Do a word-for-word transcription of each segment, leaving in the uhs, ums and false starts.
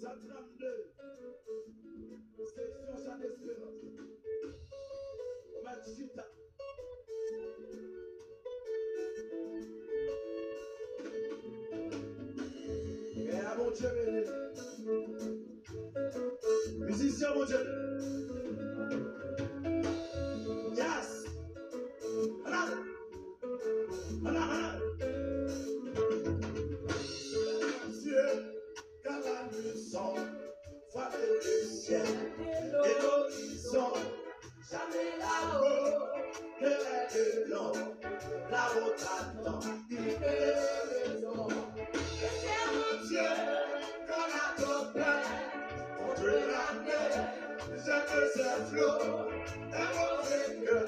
San trannde, seksyon Chant Espérance. Ou mèt chita. Mizisyen Bondye. Yes! Ann ale! Ann ale, ann ale! Bondye, quand la nuit sombre, frappe le ciel et l'horizon. Jamais la route ne reste longue, la route attend une raison. Espère en Dieu, quand la tempête contre la mer, je te sais flot, un mauvais cœur,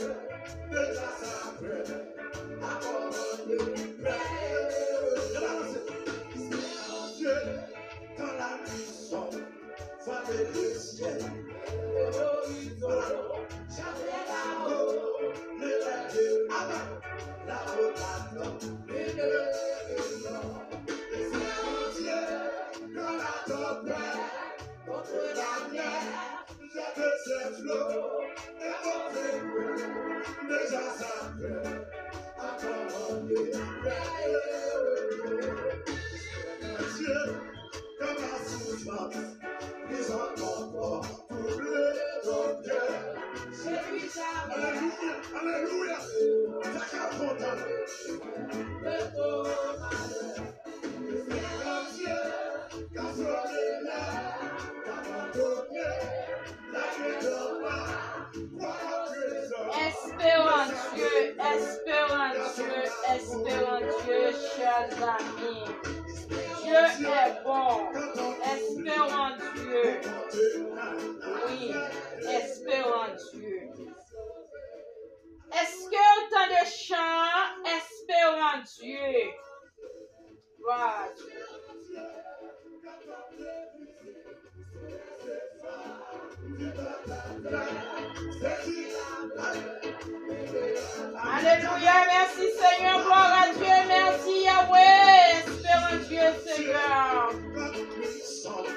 déjà ça prête à abandonner. Espère en Dieu, quand la nuit sombre, frappe le ciel. Jamais la route ne reste avant la route attend. Espère en Dieu, quand la tempête contre la mer, je te sais flot, un mauvais cœur, déjà ça prête à abandonner. Espère en Dieu, quand ma souffrance plus encore trouble ton cœur. Alléluia, alléluia. Sa ka kontan. Espère en Dieu, espère en Dieu, espère en Dieu, chers amis. Dieu est bon. Espère en Dieu. Oui, espère en Dieu. Èske w tande chan an? Espère en Dieu. Glwa a Dye. Alelouya, mèsi Senyè, glwa a Dye, mèsi Yahweh, espère en Dieu, Senyè.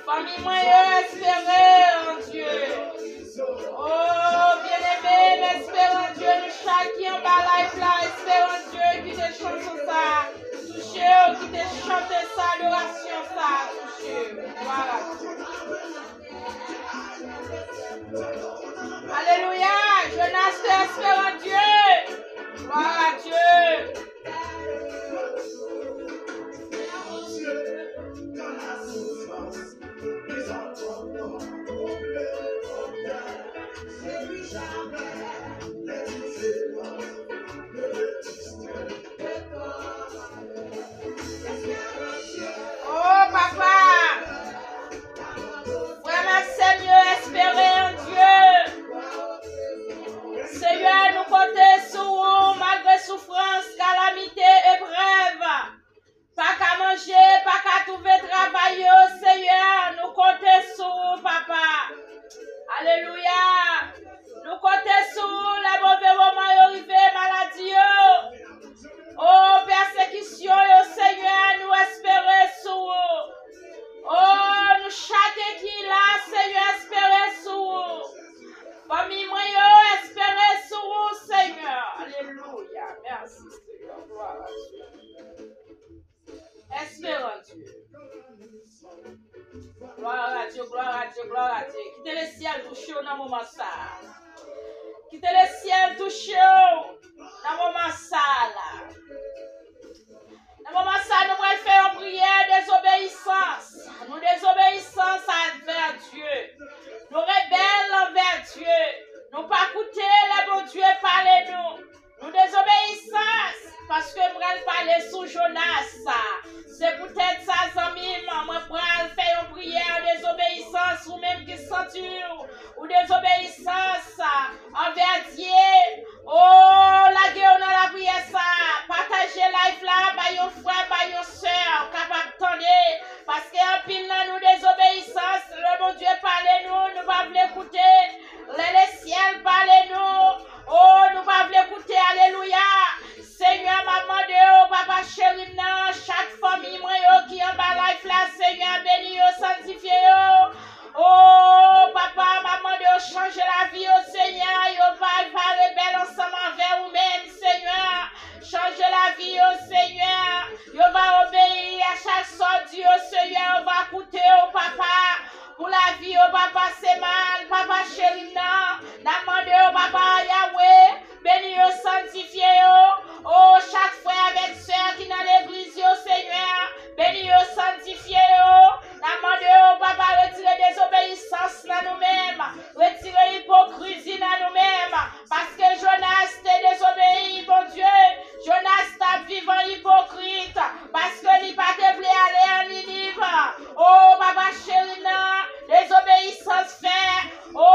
Fanmi mwen yo, espère en Dieu. Oh, byeneme, m espère en Dieu, nou chak ki anba live la, espère en Dieu, kite chanson sa touche w, kite chante sa, adorasyon sa touche w. Glwa a Dye. Alelouya, Jonas te espère en Dieu. Glwa a Dye. Oh, papa! Frè m ak sè m yo, espère en Dieu. Senyè, nou konte sou ou malgre soufrans, kalamite, eprèv. Pa ka manje, pa ka twouve travay yo, Senyè, nou konte sou ou, papa. Alelouya. Nou konte sou ou, lè move moman yo rive, maladi yo. O, pèsekisyon yo, Senyè, nou espère sou ou. O, nou chak ki la, Senyè, espère sou ou. Fanmi mwen yo, espère sou ou, Senyè. Alelouya. Mèsi, Senyè. Glwa a Dye. Espère en Dieu. Glwa a Dye, glwa a Dye, glwa a Dye. Kite lesyèl touche w nan moman sa a. Kite lesyèl touche w nan moman sa a la. Nan moman sa a, nou pral fè yon priyè dezobeyisans. Nou dezobeyisans anvè Dye. Nou rebèl anvè Dye. Nou pa koute lè Bondye pale nou. Nou dezobeyisans, paske m pral pale sou Jonas. Se poutèt sa, zanmi m, mwen pral fè yon priyè dezobeyisans, ou menm ki santi w, ou dezobeyisans anvè Dye. O, lage yo nan lapriyè sa. Pataje live la, bay yon frè, bay yon sè kapab tande. Paske anpil nan nou dezobeyisans, lè Bondye pale nou, nou pa vle koute. Lè lesyèl pale nou, o, nou pa vle koute, alelouya. Senyè, Sanktifye yo. O, chak frè avèk sè ki nan legliz yo, Senyè, beni yo, sanktifye yo. N ap mande w, Papa, retire dezobeyisans nan nou menm. Retire ipokrizi nan nou menm. Paske Jonas te dezobeyi Bondye. Jonas t ap viv an ipokrit. Paske li pa te vle ale an Niniv. O, Papa cheri m nan, dezobeyisans fè. O,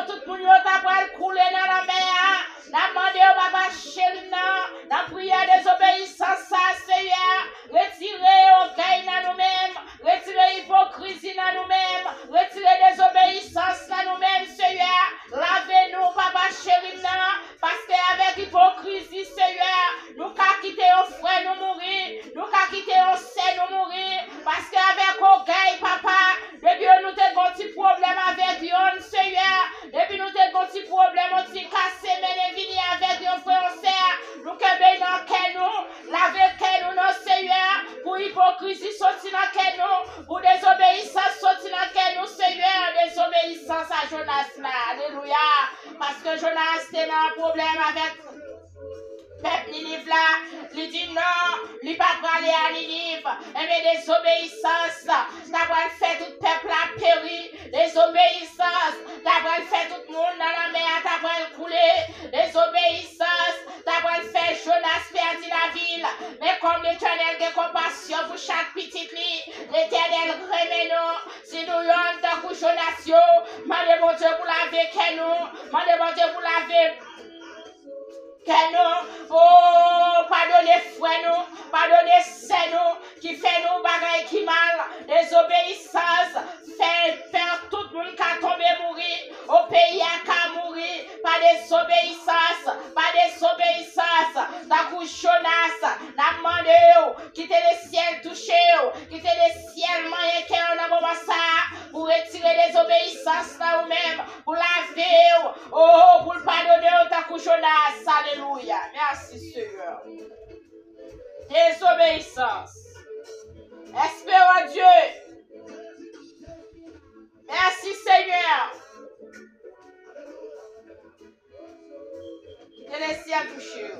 tout moun yo ta pral koule nan lanmè a. N ap mande w, Papa cheri m nan, nan priyè dezobeyisans sa, Senyè, retire ògèy nan nou menm, retire ipokrizi nan nou menm, retire dezobeyisans nan nou menm, Senyè. Lave nou, Papa cheri m nan, paske avèk ipokrizi, Senyè, nou ka kite yon frè nou mouri, nou ka kite yon sè nou mouri, paske avèk ògèy, Papa, depi nou te gon ti pwoblèm avèk yonn, Senyè, depi nou te gon ti pwoblèm, yon ti kase mennen vini avèk yon frè, yon sè, nou kenbe nan kè nou, lave kè nou nan Senyè, pou ipokrizi soti nan kè nou, pou dezobeyisans soti nan kè nou, Senyè, dezobeyisans a Jonas la, alelouya, paske Jonas te nan pwoblèm avèk pèp Niniv la, li di non, li pa prale a Niniv. Enben, dezobeyisans ta pral fè tout pèp la peri. Dezobeyisans ta pral fè tout moun nan lanmè a ta pral koule. Dezobeyisans ta pral fè Jonas pèdi lavi l. Men kòm Letènèl gen konpasyon pou chak pitit li, Letènèl renmen nou. Si nou yonn tankou Jonas yo, mande Bondye pou lave kè nou, mande Bondye pou lave kè nou, o, padone frè nou, padone sè nou, ki fè nou bagay ki mal, dezobeyisans, fè, fè tout moun ka tonbe mouri, o, peyi a ka mouri, pa dezobeyisans, pa dezobeyisans, tankou Jonas, n ap mande w, kite lesyèl touche w, kite lesyèl manyen kè w nan moman sa a, pou retire dezobeyisans nan ou menm, pou lave w, o, pou l padone w tankou Jonas. Alelouya. Mèsi, Senyè. Dezobeyisans. Espérons Dieu. Mèsi, Senyè. Kite lesyèl touche w.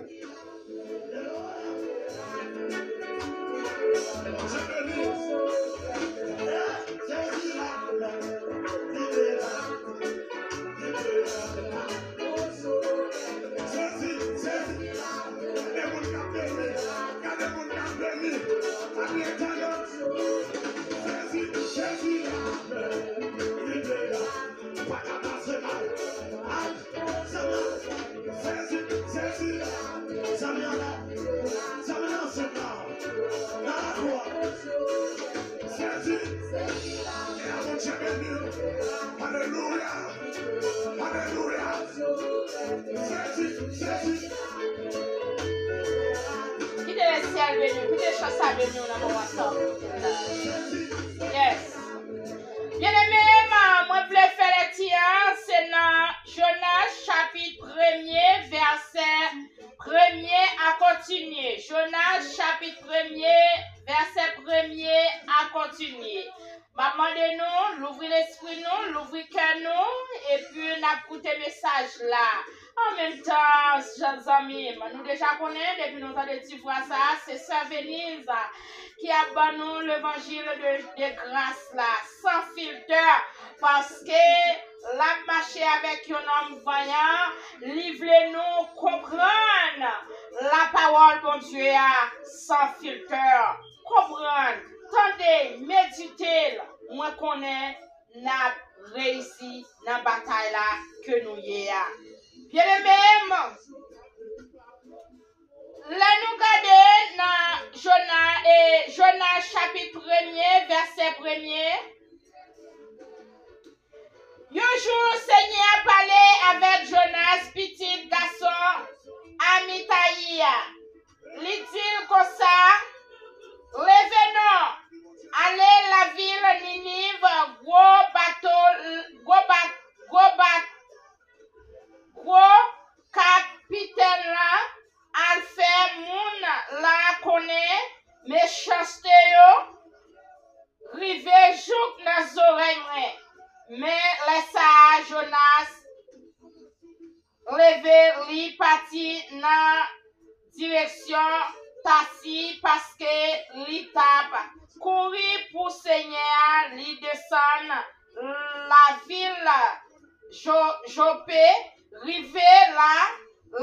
Alelouya. Alelouya. Kite lesyèl beni w. Kite chan sa beni w nan moman sa. Yes. Byeneme, mwen vle fè lekti a, se nan Jonas chapit premye, vèsè premye a kontinye. Jonas chapit premye, vèsè premye a kontinye. M ap mande nou, louvri lespri nou, louvri kè nou, epi n ap koute mesaj la. An menm tan, zanmi m, nou deja konnen, depi nou tande ti vwa sa a, se sè Veniz ki ap ban nou levanjil de, de gras la, san filtè, paske l ap mache avèk yon nonm vanyan, li vle nou konprann lapawòl Bondye a san filtè. Konprann, tande, medite l, mwen konnen n ap reyisi nan batay la ke nou ye a. Byeneme m, lè nou gade nan Jona, e, Jona chapit premye, vèsè premye, yon jou, Senyè a pale avèk Jonas, pitit gason Amitayi a. Li di l konsa, leve non, ale lavil Niniv, gwo bato, gwo bat, gwo bat, gwo kapitèn lan, al fè moun la konnen mechanste yo rive jouk nan zòrèy mwen. Men lè sa a, Jonas leve, li pati nan direksyon Tasi, paske li t ap kouri pou Senyè a, li desann lavil Jo-, Jope. Rive la,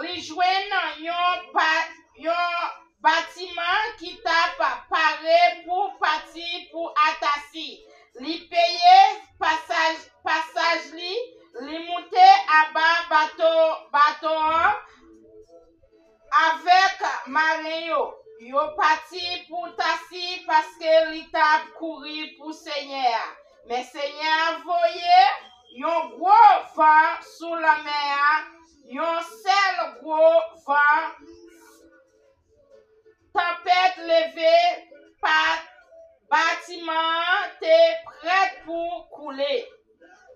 li jwenn yon ba-, yon batiman ki t ap pare pou pati pou Atasi. Li peye pasaj, pasaj li, li moute anba bato, bato an avèk maren yo. Yo pati pou Tasi paske li t ap kouri pou Senyè a. Men Senyè a voye yon gwo van sou lanmè a, yon sèl gwo van. Tanpèt leve, pa-, batiman an te prèt pou koule.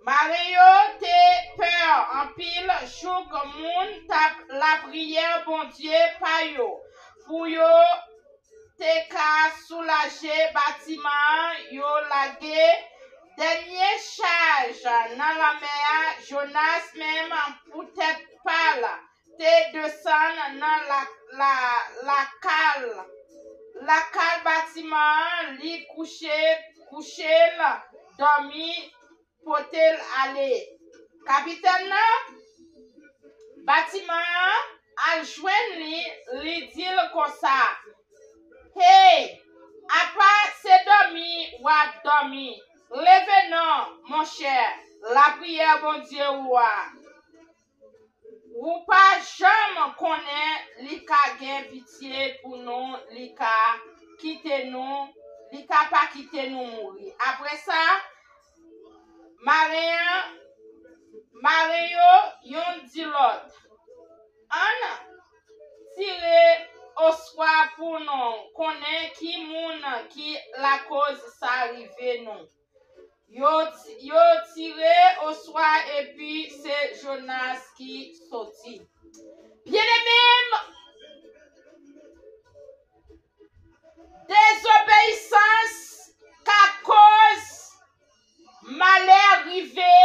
Maren yo te pè anpil jouk moun t ap lapriyè Bondye pa yo. Pou yo te ka soulaje batiman an, yo lage dènye chaj nan lanmè a. Jonas menm, poutèt pa l, te desann nan la, la, lakal, lakal batiman an, li kouche, kouche l, dòmi, pote l ale. Kapitèn nan batiman an al jwenn li, li di l konsa: Hey, apa se dòmi w ap dòmi? Leve non, monchè, lapriyè Bondye ou a. Ou pa janm konnen, li ka gen pitye pou nou, li ka kite nou, li ka pa kite nou mouri. Apre sa, maren an, maren yo youn di lòt: Ann tire oswa pou nou konnen ki moun ki lakoz sa rive nou. Yo ti-, yo tire oswa epi se Jonas ki soti. Byeneme m, dezobeyisans ka koz malè rive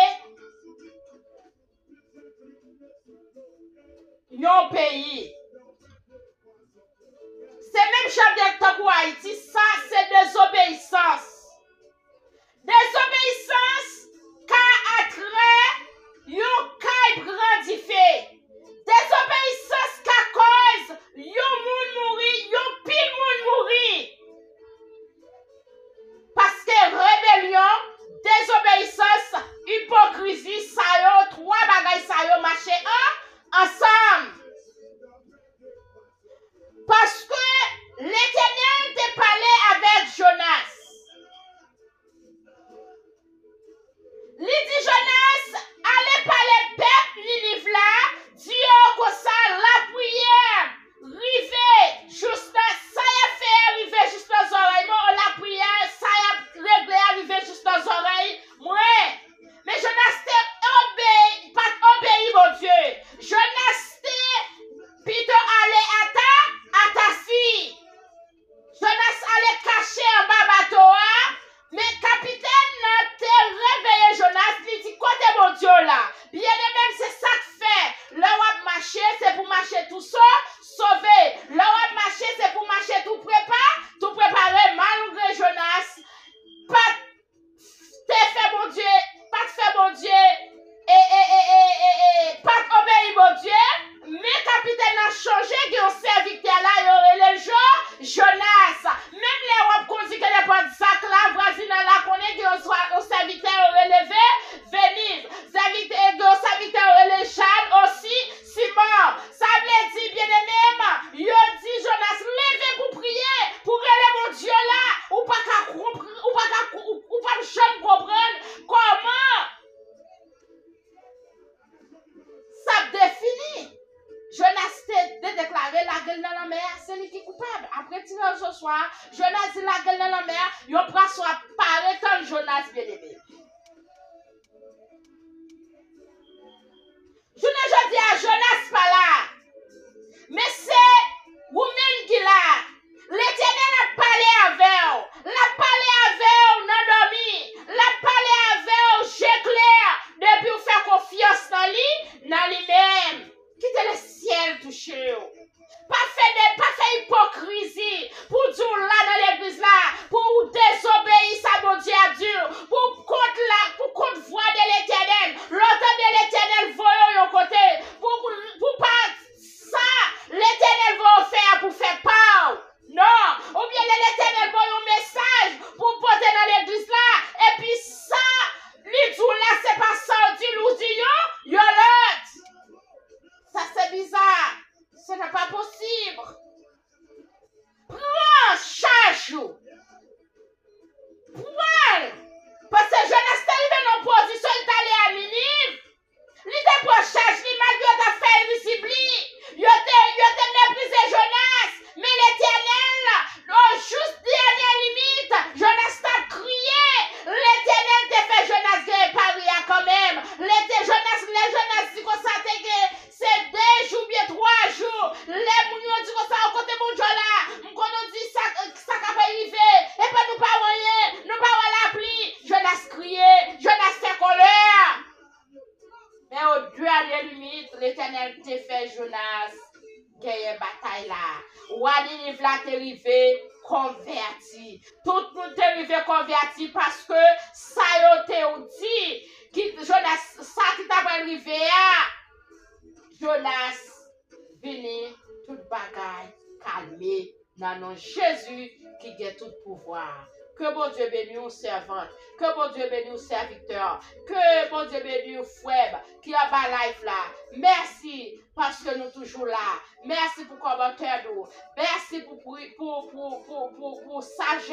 yon peyi. Se menm jan de tankou Ayiti, sa se dezobeyisans. Dezobeyisans ka antre yon kay pran dife. Dezobeyisans ka koz yon moun mouri, yon pil moun mouri. Paske rebelyon, dezobeyisans, ipokrizi, sa yo, twa bagay sa yo mache an, ansanm. Paske Letènèl te pale avèk Jonas. Li di Jonas: Ale pale pèp Niniv la, di yo konsa, lapriyè rive jis nan, sa y ap fè a rive jis nan zòrèy mwen, lapriyè, sa y ap regle a rive jis nan zòrèy mwen. Men Jonas te obeyi, pa t obeyi Bondye. Jonas te pito ale ata, atasi. Jonas ale kache anba bato a, men kapitèn nan te reveye Jonas, li di: Kote Bondye w la? Byeneme m, se sa k fè, lè w ap mache, se pou mache tou so-, sove. Lè w ap mache, se pou mache tou prepa-, tou prepare. Malgre Jonas pa t te fè Bondye, pa t fè Bondye, e, e, e, e, e, e, pa t obeyi Bondye, men kapitèn nan chonje gen yon sèvitè la, yo rele l Jo-, Jonas. Menm lè w ap kondi ke nenpòt zak la, vwazinay la konnen gen yon zwa-, yon sèvitè yo rele Ve-, Veniz. Sèvitè, gen yon sèvitè yo rele Jan osi, Simon. Sa vle di, byeneme m, yo di Jonas, leve pou priye, pou rele Bondye w la. Ou pa ka konpr-, ou pa ka ko-, ou, ou p ap janm konprann kòman sa ap defini. Jonas te, te deklare lage l nan lanmè a, se li ki koupab. Apre tiraj oswa a, Jonas di lage l nan lanmè a, yon pwason ap pare tann Jonas, byeneme. Jounen jodi a, Jonas pa la. Men se ou menm ki la. Letènèl ap pale avè w. L ap pale avè w nan dòmi. L ap pale avè w je klè. Depi w fè konfyans nan li, nan li menm. Kite lesyèl touche w. Pa fè de, pa fè ipokrizi pou di w la nan legliz la, pou w dezobeyi sa Bondye a di w, pou w kont la, pou w kont vwa de Letènèl. Lè w tande Letènèl voye w yon kote, pou, pou, pou pa sa Letènèl voye w fè a pou fè pa w. Non, oubyen lè Letènèl voye yon mesaj pou w pote nan legliz la, epi sa li di w la, se pa sa w di l, ou di yon, yon lòt. Sa se biza. Ce n'est pas possible. Pran chaj ou. Pran l. Paske Jonas te rive nan yon pozisyon, li t ale a Niniv. Li te pran chaj li, malgre yo t ap fè rizib li. Yo te, yo te meprize Jonas. Men Letènèl, o jis dènye limit, Jonas t ap kriye. Letènèl te fè Jonas genyen pari a kanmenm. Lete Jonas, lè Jonas di konsa te gen se de jou byen twa jou. Lè moun yo di konsa, "O kote Bondye w la?" M konn ou di sa, sa k ap rive. Epa nou pa wè anyen, nou pa wè lapli. Jonas kriye, Jonas fè kòlè. Men o dènye limit, Letènèl te fè Jonas genyen batay la. Wa Niniv la te rive konvèti. Tout moun te rive konvèti paske sa yo te di, ki Jonas, sa ki t ap rive a, Jonas vini, tout bagay kalme nan non Jezi ki gen tout pouvwa. Ke Bondye beni w, sèvant. Ke Bondye beni w, sèvitè. Ke Bondye beni w, frè m, ki anba live la. Mèsi paske nou toujou la. Mèsi pou kòmantè nou. Mèsi pou, pou, pou, pou, pou, pou, pou sajès.